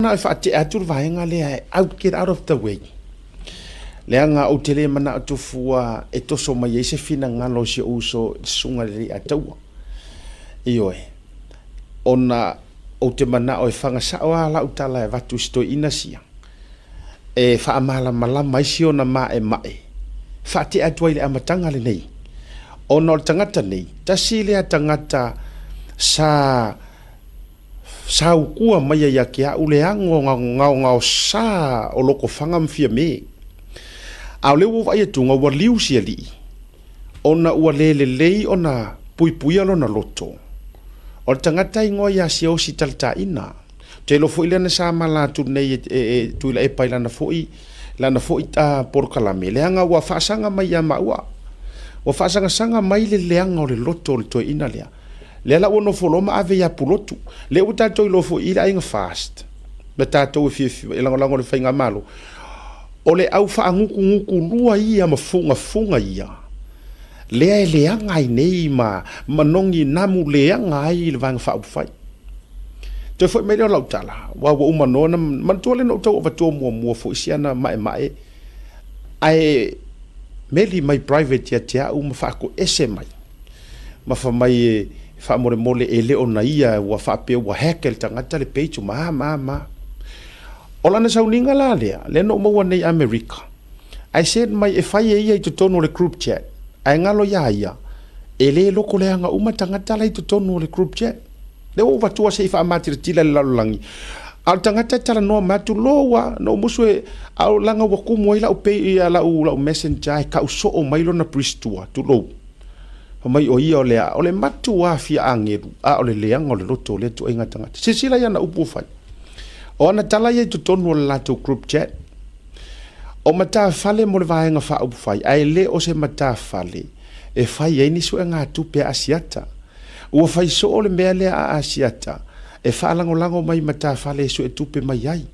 Manao e faatea atu le vaega lea e out, get out of the way. Leaga ou te le manao tufua e toso mai ai se finagalo o si ou uso i le susuga i le Alii Ataua. Ioe, ona ou te manao e faga sao lava lau tala e avatu i si toeaina sia, e faamalamalama ai si ona maemae, faatea atu ai i le amataga lenei. Ona o le tagata nei, tasi lea tagata sa Sautua mai ai ia te a'u le ago gaogaosa o Lotofaga ma Fiame. A o lea ua ou vaai atuga ua liu si alii, ona ua le lelei ona puipuia lona loto. O le tagata e igoa ia Siaosi Talataina. Ou te iloa foi lea na sa mala atu nei e Tuilaepa i lana foi lana foi polokalame, leaga ua faasaga mai ia maua. Ua faasagasaga mai le leaga o le loto o le toeaina lea. Lea la ua nofo loa ma ave ia Pulotu. Lea ua tatou iloa foi i le aiga FAST ma tatou e fiafia e lagolago i le faigamalo, o le au faagutugutu lua ia ma fugafuga ia, lea e leaga ai nei ma manogi namu leaga ai le Vaega Faaupufai. Toe foi mai lea o lau tala, aua ua uma noa ona manatua lea na ou tau avatua muamua foi si ana maemae ae meli mai private ia te au ma faatoese mai. Ma fai mai e faamolemole e le o na ia ua faapea ua hack e le tagata le page ma ma ma. O lana sauniga la lea, lea na ou maua nei i Amerika, ae send mai e fai e ia i totonu o le group chat, ae galo ia ia, e le loko leaga uma tagata la i totonu o le group chat. Lea ua ou avatua se i faamatilatila i le lalolagi, a o le tagata e talanoa mai atu, lo ua, na ou musu e, a o leaga ua tumu ai lau page, lau, lau messenger e tau soo mai lona prestua, tulou. Fai mai o ia o le a? O le matua fia agelu, a o le leaga o le loto o lea ituaiga tagata. Silasila i ana upu ua fai. O ana tala ia i totonu o le latou group chat. O matafale mo le Vaega Faaupufai, ae le o se matafale e fai ai ni suegatupe a Asiata. Ua fai soo le mea lea a Asiata e faalagolago mai i matafale e suetupe mai ai.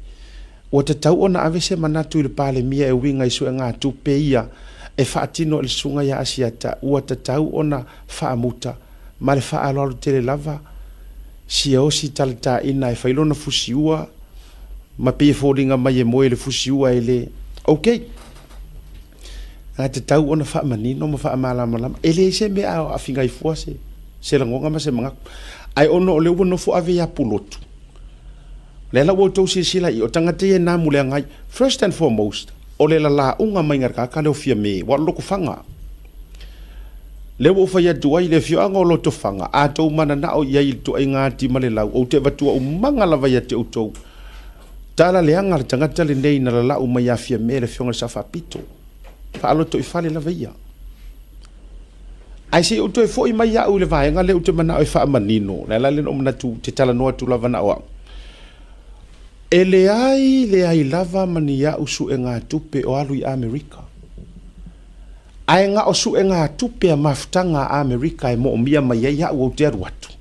Ua tatau ona ave se manatu i le Palemia e uiga i suegatupe ia e faatino e le Susuga ia Asiata ua tatau ona faamuta ma le faaaloalo tele lava Siaosi talataina e fai lona fusiua ma pei e foliga mai e moe i le fusiua e le ok. Na tatau ona faamanino ma faamalamalama. E leai se mea a aafiga ai fua se se lagoga ma se manatu. Ae ona o lea ua nofo ave ia Pulotu, lea la ua outou silasila i, o tagata ia e namu leaga ai. First and foremost, o le lalauga mai le tagata lea o Fiame, ua o le Lotofaga. Lea ua ou fai atu ai, le afioaga o Lotofaga, a outou mananao i ai i le ituaiga ati ma le lau, ou te avatua umaga lava ia te outou. Tala leaga le tagata lenei na lalau mai ia Fiame le afioga i le Sao Faapito. Faalotoifale lava ia. Ae se i ou toe foi mai au i le vaega lea ou te manao e faamanino, o le ala lea na ou manatu ou te talanoa atu lava na o au. E leai, leai lava ma ni au suegatupe o alu i Amerika. Ae na o suegatupe a mafutaga a Amerika e moomia mai ai au ou te alu atu,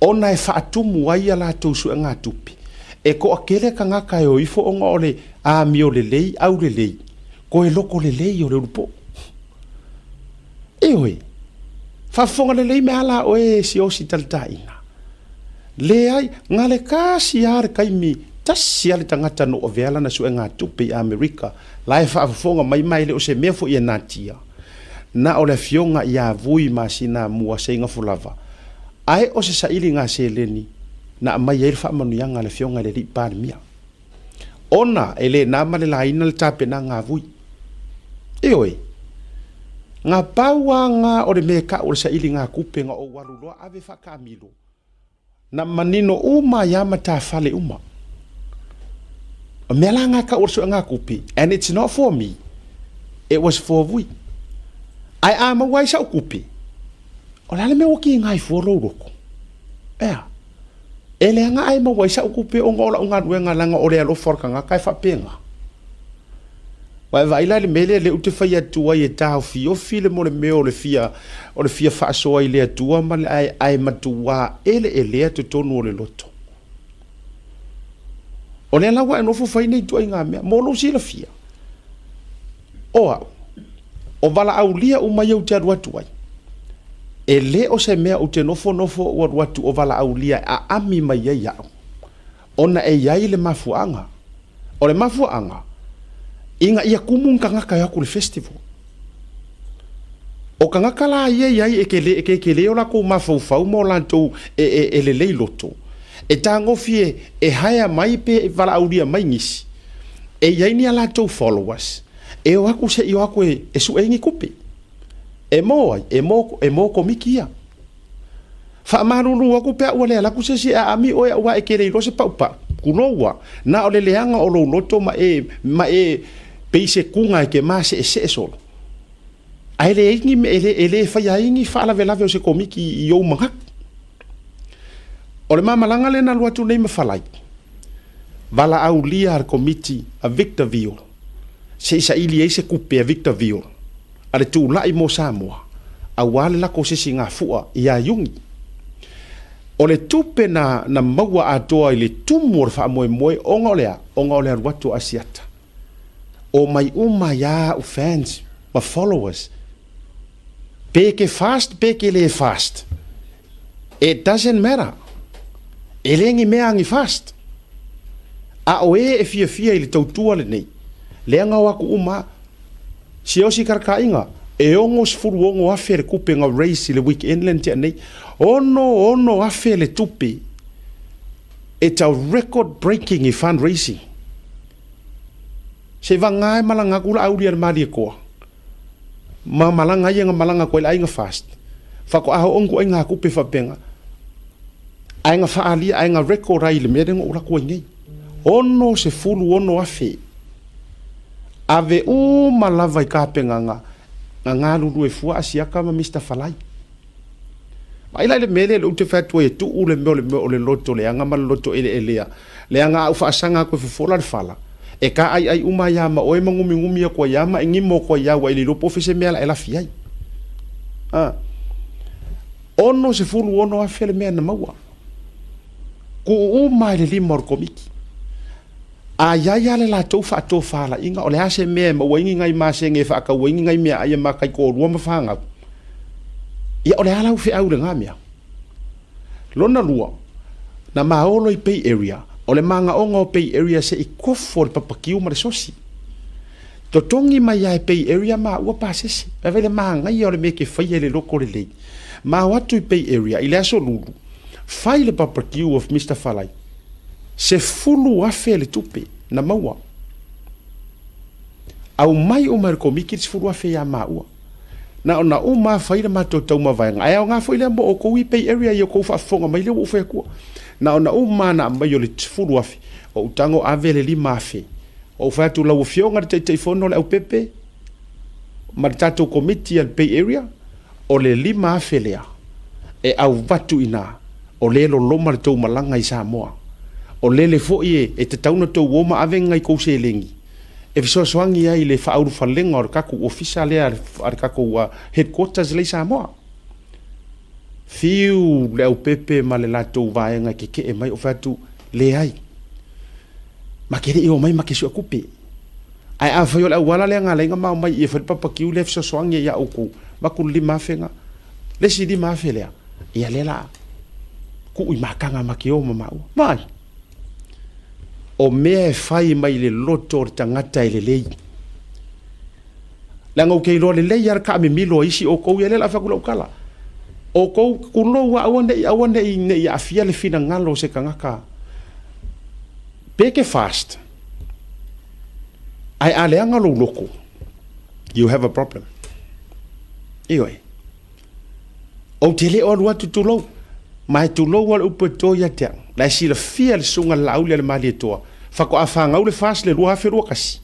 ona e faatumu ai a latou suegatupe. E toatele tagata e o ifo ona o le amio lelei, aulelei, toe loko lelei o le ulupou. Ioe, faafofoga lelei mea la oe e siosi talitaina. Leai, na le tasi lava le taimi, tasi lava le tagata na ou avea lana suegatupe i Amerika, la e faafofoga mai ma e le o se mea foi e natia. Na o le afioga ia Vui Masinamua Seigafolava, ae o se sailiga seleni na aumai ai le faamanuiaga a le afioga i le Alii Palemia. Ona e le na ma le laina le tapenaga a Vui. Ioe, na pau a nga o le mea e tau o le sailigatupe na ou alu loa ave faataamilo, na manino uma ai a matafale uma. O mea la nga tau o le suegatupe, and it's not for me, it was for Vui. Ae a maua ai sau tupe, o le a le mea ua kiga ai fua lou loto? Ea. E leaga ae maua ai sa'u tupe ona o la'u galuega leaga o le alofa o le tagata e faapena. Ua e vaai la i le mea lea lea ou te fai atu ai e taofiofi le mea o le fia o le fia faasoa i le Atua ma le ae ae matuā eleelea totonu o le loto. O lea la ua e nofo fai nei ituaiga mea mo lou silafia. O au, o valaaulia uma ia ou te alu atu ai, e le o se mea ou te nofonofo ou alu atu o valaaulia e aami mai ai au. Ona e i ai le mafuaaga. O le mafuaaga, ina ia kumu ni tagata e o atu i le festival. O tagata la ia e i ai e tele, e tetele o latou mafaufau ma o latou e, e, e lelei loto, e tagofie e hire mai pe e valaaulia mai nisi, e i ai ni a latou followers, e o atu se i o atu e, e sue ai ni tupe. E mo ai? E mo, e mo komiti ia. Faamalulu atu pe a ua le alu atu se isi e aami oe aua e te le iloa se paupau. Tulou a, na o le leaga o lou loto ma e, ma e pei se kuga e te maseesee solo. Ae leai ni mea, e le, e le faia ai ni faalavelave o se komiti i ou manatu. O le mamalaga lea na alu atu nei ma Falai, valaaulia a le komiti a Victor Viol, se i saili ai se tupe a Victor Viol a le tulai mo Samoa aua le lako o se isi gafua ia Iuni. O le tupe na na maua atoa i le tumu o le faamoemoe ona o le a? Ona o le alu atu o Asiata. Omai uma ai a au fans ma followers pe ke fast pe ke le fast it doesn't matter e le ni mea ni fast a o e e fiafia i le tautua lenei leaga o atu uma Siaosi Karakaʻiga, e 66 afe le tupe na raise i le weekend lea na tea nei. 66 afe le tupe. It's a record breaking i fundraising. Se vagā e malaga atu la auli a le Malietoa. Ma malaga ia na malaga atu ai le aiga fast. Faatoa oo ni ituaiga tupe faapena. Ae na faaalia, ae na record ai i le mea lea na ou alu atu ai nei. 66 afe. Ave uma lava i tapenaga na galulue fua Asiata ma Mister Falai. Vaai la i le mea lea ou te fai atu ai e tuu le mea o le mea o le loto leaga ma le loto eleelea, leaga a ou faasaga atu e fofola le fala, e taaiai uma ai lava ma oe ma gumigumi atu ai lava ma e gimo atu ai lava ua e le iloa po o fea se mea o le a e lafi ai. A. 66 afe le mea na maua. Tuu uma i le lima o le komiti. A i ai lava le latou faatofalaiga, o le a se mea e maua ai ni nai masege e faatau ai ni nai meaai a ma taitoalua ma fanau, ia o le a lau feau i lena mea? Lona lua, na maolo i Bay Area, o le manaoga o Bay Area se i kofo le papakiu ma le sosi. Totogi mai lava e Bay Area maua pasese. Vaai le manaia o le mea e te faia i le loko lelei. Ma o atu i Bay Area i le aso Lulu, fai le papakiu of Mister Falai. 10,000 le tupe na maua. Aumai uma e le Komiti le 10,000 ia maua. Na ona uma lava fai le matou taumavaega. Ae aoga foi lea mo outou i Bay Area i outou faafofoga mai lea ua ou fai atua. Na ona uma lava na aumai o le 10,000, ou tago ave le 5,000. Ou fai atu, lau Afioga i le Taitaifono o le aupepe ma le tatou Komiti a le Bay Area, O le 5,000 lea e auvatu i ina, o lea e loloma le tou malaga i Samoa. O lele foi e tatau ona tou o ma ave ni nai tou seleni e fesoasoani ai i le faaulufalega o le tatou ofisa lea a le tatou headquarters lea i Samoa. Fiu le aupepe ma le latou vaega e keke'e mai, ou fai atu, leai, ma te le i omai ma te sue tupe. Ae afai o le auala lea na ala ai ona ma omai i e fai le papakiu lea e fesoasoani ai ia outou, avatu le 5,000 na, le isi 5,000 lea, ia lea la tuu i mataga ma te o ma maua. Vaai, o mea e fai mai le loto o le tagata e lelei. Leaga ou te iloa lelei lava le taamimilo a isi outou, ia lea o le a fai atu lau tala. Outou, tulou lava, aua ne i, aua ne i, ne i aafia le finagalo o se tagata. Pe ke fast, Ae a leaga lou loto, you have a problem. Ioe. Ou te le o alu atu tulou, ma e tulou lava le upu e to ia te au. La e silafia le susuga i le Laauli a le Malietoa, faatoa fanau le FAST i le 2021.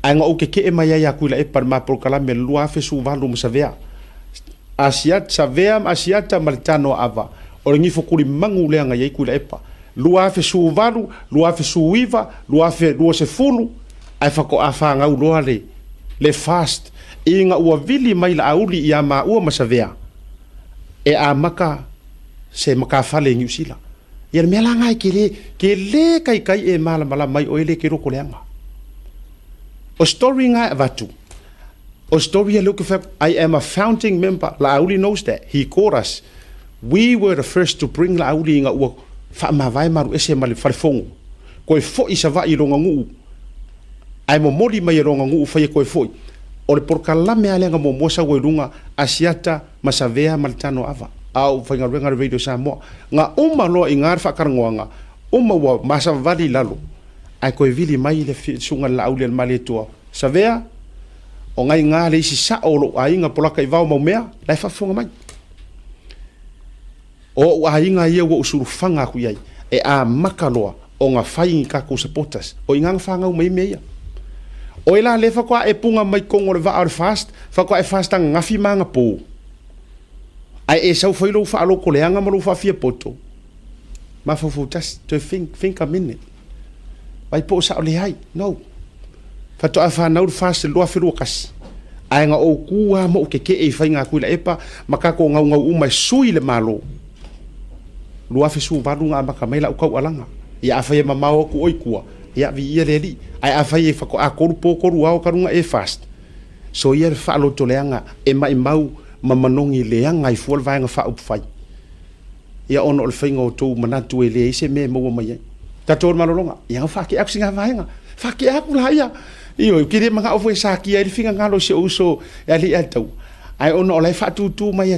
Ae na ou keke'e mai ai ia Tuilaepa i le ma polokalame i le 2018 ma Savea. Asiata, Savea ma Asiata ma le Tano a Ava, o le gifo tulimanu lea na i ai Tuilaepa. 2018, 2019, 2020, ae faatoa fanau loa le le fast ina ua vili mai Laauli ia maua ma Savea e amata se matafale i Niu Sila. Ia le mea la na e ke ke le taitai e malamalama ai oe le ke loko leaga. O story na e avatu, o story a lea ou te fai atu, I am a founding member, Laauli knows that, he called us, we were the first to bring Laauli ina ua. Faamavae ma alu ese ma le falefono, toe foi i Savaii i lona nuu, ae momoli mai e lona nuu faia toe foi. O le polokalame lava lea na muamua sau ai luga, Asiata ma Savea ma le Tano Ava, a o faigaluega le Radio Samoa. Na uma loa i ina le faatalanoaga, uma ua masavavali i lalo, ae toe vili mai le Susuga i le Laaulialemalietoa, Savea, o na i ina le isi sao o lou aiga Polataivao Maumea, la e faafofoga mai. O ou aiga ia ua ou sulufaga atu i ai, e amata loa ona fai ni tatou supporters. O i ina na fanau mai ai mea ia. O e la lea faatoa e puna mai totonu o le vaa o le FAST, faatoa e FAST ananafi ma anapo, ae e sau fai lou faalotoleaga ma lou faafiapoto, mafaufau tasi, toe think, think a minute. Vai po o sao leai. No. Faatoa fanau le FAST i le 2021. Ae na ou tu lava ma ou tetee i faiga a Tuilaepa ma tatou naunau uma e sui le Malo. 2018 na amata mai lau taualaga. Ia afai e mamao atu oe i tua, ia viia le Alii. Ae afai e faatoa tolu po tolu ao talu ona e fast, soia le faalotoleaga e maimau ma manogi leaga ai fua le Vaega Faaupufai. Ia ona o le faiga o outou manatu e leai se mea e maua mai ai. Tatou o le malologa, ia au faatea atu sina vaega, faatea atu la ia. Ioe, ou te le manao foi e satia ai le finagalo o si ou uso e alii a le taua, ae ona o la e faatutu mai.